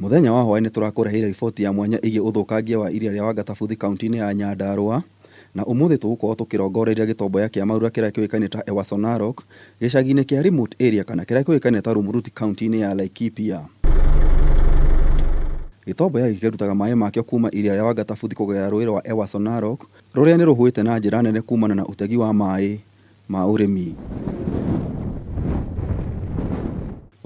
Mũthenya wa hwaĩ nĩ tũrakũreheire riboti ya mwanya ĩgiĩ ũthũkangia wa iria rĩa Wangatabuthi kaunti-inĩ ya Nyandarua, na ũmũthĩ tũgũkorwo tũkĩrongoreiria gĩtomboya kĩa Marura kĩrĩa kĩũĩkaine ta Ewaso Narok gĩcagi-inĩ kĩa remote area kana kĩrĩa kĩũĩkaine ta Rumuruti kaunti-inĩ ya Laikipia. Gĩtomboya gĩkĩ kĩrutaga maĩ makĩo kuma iria rĩa Wangatabuthi kũgerera rũĩ rwa Ewaso Narok rũrĩa nĩ rũhũĩte na njĩra nene kumana na ũtegi wa maĩ ma ũrĩmi.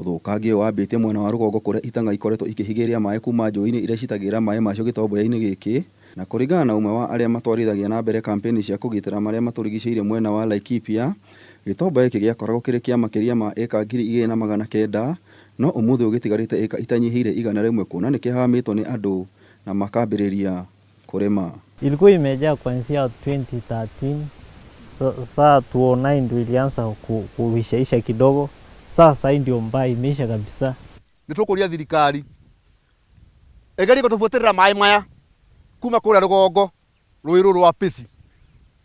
Ũthũkangia ũyũ wambĩtie mwena wa rũgongo kũrĩa itang'a ikoretwo ikĩhigĩrĩria maĩ kuma njũĩ-inĩ iria citagĩrĩra maĩ macio gĩtomboya-inĩ gĩkĩ, na kũringana na ũmwe wa arĩa matwarithagia na mbere kampeni cia kũgitĩra marĩa matũrigicĩirie mwena wa Laikipia, gĩtomboya gĩkĩ gĩakoragwo kĩrĩ kĩa makĩria ma ĩka 2900 no ũmũthĩ ũyũ gĩtigarĩte ĩka itanyihĩire 100 kuona nĩ kĩhahamĩtwo nĩ andũ na makambĩrĩria kũrĩma. Ilikuwa imejaa kuanzia 2013 saa 2009 ndio ilianza kuishaisha kidogo. Sasa hii ndio mbaya, imeisha kabisa. Nĩ tũkũria thirikari ĩgerie gũtũbuatĩrĩra maĩ maya kuma kũrĩa rũgongo rũĩ rũrũ rwa Pĩci,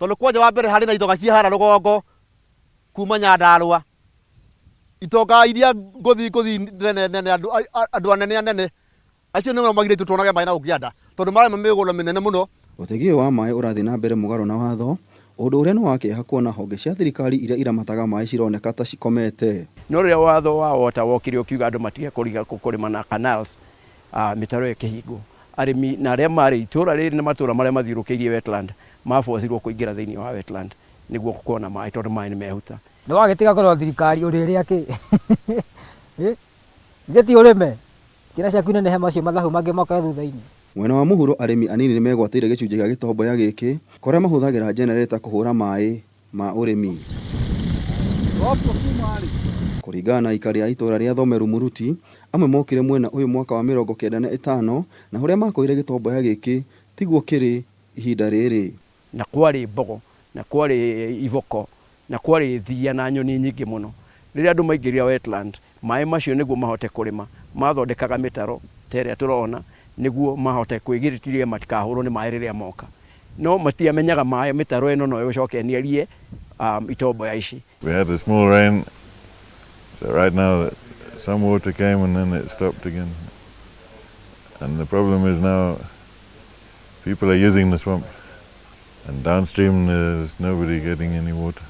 tondũ kwanja wa mbere harĩ na itonga ciĩ harĩa rũgongo kuma Nyandarũa, itonga iria ngũthi ngũthi nene nene, andũ anene anene acio nĩo magirĩtio tuonage maĩ na gũkũ kĩanda tondũ marĩma mĩgũnda mĩnene mũno. Ũtegi ũyũ wa maĩ ũrathiĩ na mbere mũgarũ na watho, ũndũ ũrĩa nĩ wa kĩeha kuona honge cia thirikari iria iramataga maĩ cironeka ta cikomete. No rĩrĩa watho wa water wokire ũkiuga andũ matige kũrĩma na canals, mĩtaro ĩyo ĩkĩhingwo. Arĩmi na arĩa marĩ itũra rĩrĩ na matũra marĩa mathiũrũkĩirie wetland mabocirwo kũingĩra thĩinĩ wa wetland nĩguo kuona maĩ tondũ maĩ nĩ mehuta. Nĩ wagĩtiga kũrora thirikari ũrĩrĩa kĩ? Githĩ ti ũrĩme? Ciana ciaku inenehe macio mathabu mangĩ moke thutha-inĩ. Mwena wa mũhuro arĩmi anini nĩ megwatĩire gĩcunjĩ gĩa gĩtomboya gĩkĩ kũrĩa mahũthagĩra jenereta kũhũra maĩ ma ũrĩmi. Kũringana na aikari a itũra rĩa Thome Rumuruti, amwe mokire mwena ũyũ mwaka wa 95 na ũrĩa makorire gĩtomboya gĩkĩ tiguo kĩrĩ ihinda rĩrĩ. Na kwarĩ mbogo, na kwarĩ iboko, na kwarĩ thiia na nyoni nyingĩ mũno. Rĩrĩa andũ maingĩrire wetland, maĩ macio nĩguo mahote kũrĩma, mathondekaga mĩtaro ta ĩrĩa tũrona, nĩguo mahote kwĩgirĩrĩria matikahũrwo nĩ maĩ rĩrĩa moka. No matiamenyaga maĩ, mĩtaro ĩno no ĩgũcoka ĩniarie itomboya ici. We had a small rain, so right now some water came and then it stopped again. And the problem is now people are using the swamp and downstream there's nobody getting any water.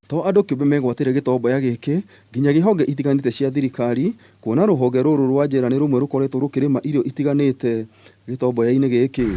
To andũ kĩũmbe megwatĩire gĩtomboya gĩkĩ nginyagia honge itiganĩte cia thirikari kuona rũhonge rũrũ rwa njera nĩ rũmwe rũkoretwo rũkĩrĩma irio itiganĩte gĩtomboya-inĩ gĩkĩ.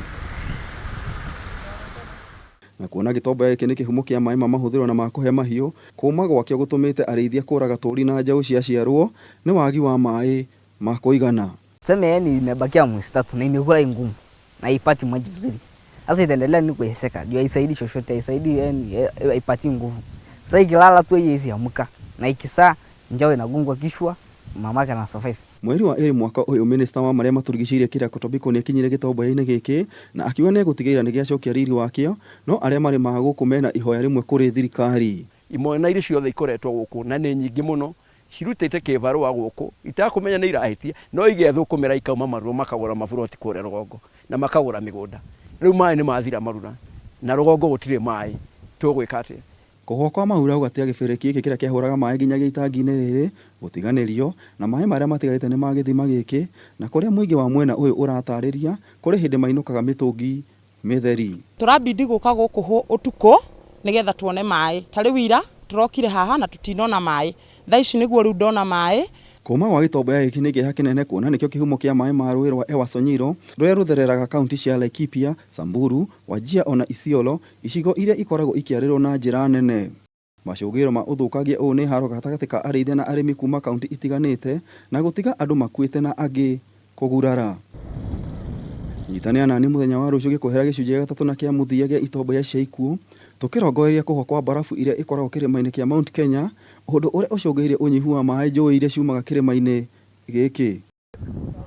Na kuona gĩtomboya gĩkĩ nĩ kĩhumo kĩa maĩ ma mahũthĩro na ma kũhe mahiũ, kũma gwakĩo gũtũmĩte arĩithia kũraga tũri na njaũ ciaciarwo nĩ wagi wa maĩ ma kũigana. Tuseme yani imebakia mwezi tatu na imekula ngumu na haipati maji vizuri. Sasa itaendelea ni kueseka. Juu haisaidii chochote, haisaidii yani haipati nguvu. Sasa ikilala tu haiwezi amka. Na ikisaa njao inagongwa kichwa, mamake ana survive. Mweri wa ĩrĩ mwaka ũyũ minista wa marĩa matũrigicĩirie Kĩrĩako Tobiko nĩ akinyire gĩtomboya-inĩ gĩkĩ na akiuga nĩ egũtigĩrĩra nĩ gĩacokia riri wakĩo, no arĩa marĩmaga gũkũ mena ihoya rĩmwe kũrĩ thirikari. Imwana iria ciothe ikoretwo gũkũ na nĩ nyingĩ mũno cirutĩte kĩbarũa gũkũ itakũmenya nĩ irahĩtia no igethũkũmĩra ikauma marura makagũra maburoti kũrĩa rũgongo na makagũra mĩgũnda. Rĩu maĩ nĩ mathira marura na rũgongo gũtirĩ maĩ, tũgwĩka atĩa? Kũgũa kwa Maura gũgatiga gĩbereki gĩkĩ kĩrĩa kĩahũraga maĩ nginyagia itangi-inĩ rĩrĩ gũtiganĩrio, na maĩ marĩa matigarĩte nĩ ma gĩthima gĩkĩ, na kũrĩa mũingĩ wa mwena ũyũ ũratarĩria kũrĩ hĩndĩ mainũkaga mĩtũngi mĩtheri. Tũrabidi gũka gũkũ ũtukũ nĩgetha tuone maĩ. Ta rĩu ira tũrokire haha na tũtinona maĩ. Thaa ici nĩguo rĩu ndona maĩ. Kũma gwa gĩtomboya gĩkĩ nĩ kĩeha kĩnene kuona nĩkĩo kĩhumo kĩa maĩ ma rũĩ rwa Ewaso Nyiro rũrĩa rũthereraga kaunti cia Laikipia, Samburu, Wajir ona Isiolo, icigo iria ikoragwo ikĩarĩrwo na njĩra nene. Macũngĩrĩro ma ũthũkangia ũyũ nĩ haro gatagatĩ ka arĩithia na arĩmi kuma kaunti itiganĩte na gũtiga andũ makuĩte na angĩ kũgurara. Nyitanĩra nani mũthenya wa rũciũ gĩkũhera gĩcunjĩ gĩa gatatũ na kĩa mũthia gĩa itomboya cia ikuũ, tũkĩrongoreria kũgwa kwa mbarabu iria ikoragwo kĩrĩma-inĩ kĩa Mount Kenya, ũndũ ũrĩa ũcũngĩrĩirie ũnyihu wa maĩ njũĩ iria ciumaga kĩrĩma-inĩ gĩkĩ.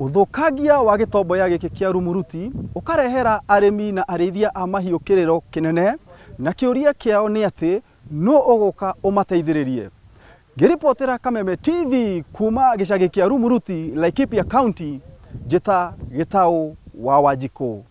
Ũthũkangia wa gĩtomboya gĩkĩ kĩa Rumuruti ũkarehera arĩmi na arĩithia a mahiũ kĩrĩro kĩnene, na kĩũria kĩao nĩ atĩ nũ ũgũka ũmateithĩrĩrie. Ngĩribotera Kameme TV kuma gĩcagi kĩa Rumuruti, Laikipia County, njĩta Gĩtaũ wa Wanjikũ.